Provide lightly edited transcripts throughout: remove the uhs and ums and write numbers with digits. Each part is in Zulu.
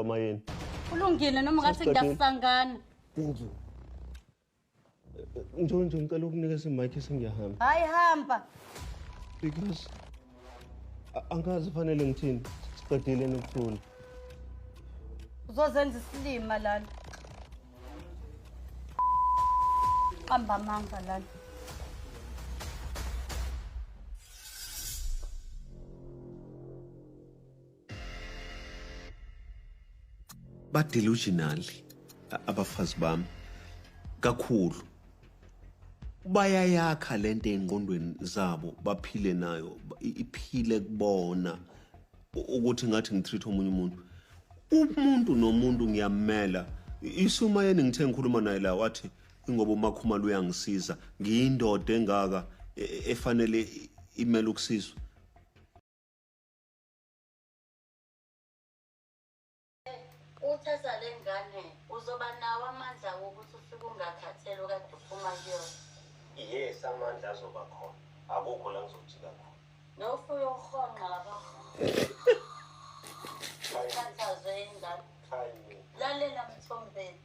Mayeni. Kulungile noma ngathi ngiyasangana. Thank you. Njonjo, ngicela ukunikeza imic sengiyahamba. Hayi, hamba. Because angazi fanele ngithini. Siqedile nokuthula. Uzozenza isilima lana. Qamba amanga lana. Ba delusional abafazi bami kakhulu. Bayayakha lento engqondweni zabo, baphile nayo, iphile kubona ukuthi ngathi ngitreat omunye umuntu. Umuntu nomuntu ngiyamela. Isumayeni ngithe ngikhuluma naye la, wathi ingoba uMakhumalo uyangisiza, ngiyindoda engaka efanele imele ukusizwa. Uthatha le ngane, uzoba nawo amandla wokuthi ufike ungakhathele okade uphuma kuyona? Yes, amandla azoba khona. Akukho la ngizojika khona. Nofike uhonqa lapha. Ukhathazwe ingane. Lalela Mthombeni,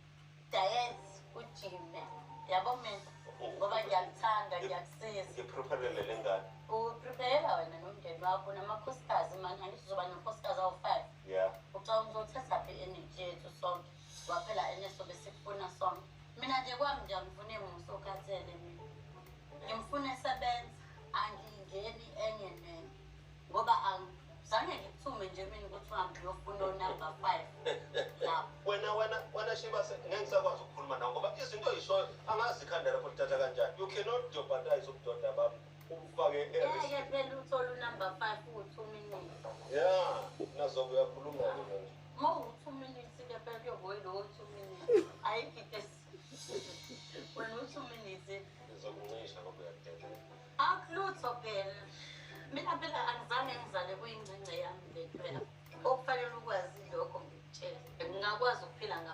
diet, ujime. Yabo mina, ngoba ngiyakuthanda, ngiyakusiza. Ngipreparele le ngane. Uprepare wena nomndeni wakho namakhosikazi mani, angithi uzoba nonkosikazi awu-5. Yeah. Ucabanga uzothatha phi i-energy yethu sonke? Waphela eneso besikufuna sonke. Mina nje kwami nje angifune musa okhathele mina. Ngimfuna esebenza, angingeni enye nenye. Ngoba zange ngikuthume nje mina ukuthi uhambe uyofuna o-number 5 lapho. Wena Shibase, ngeke ngisakwazi ukukhuluma nawe ngoba izinto oyishoyo angazi ikhanda lakho lithatha kanjani. You cannot jeopardize ubudoda bami ubufake e-risk. Ngeke phela uthole u-number 5 uwu-2 minutes. Yeah, nazobe uyakhuluma-ke manje. Uma uwu-2 minutes-ke phela kuyobe yilowo 2 minutes. Ayikho into wena u-2 minutes. Ngizokuncisha ngoba uyakudelela. Akulutho phela. Mina phela angizange ngizale kuyingcingce yami.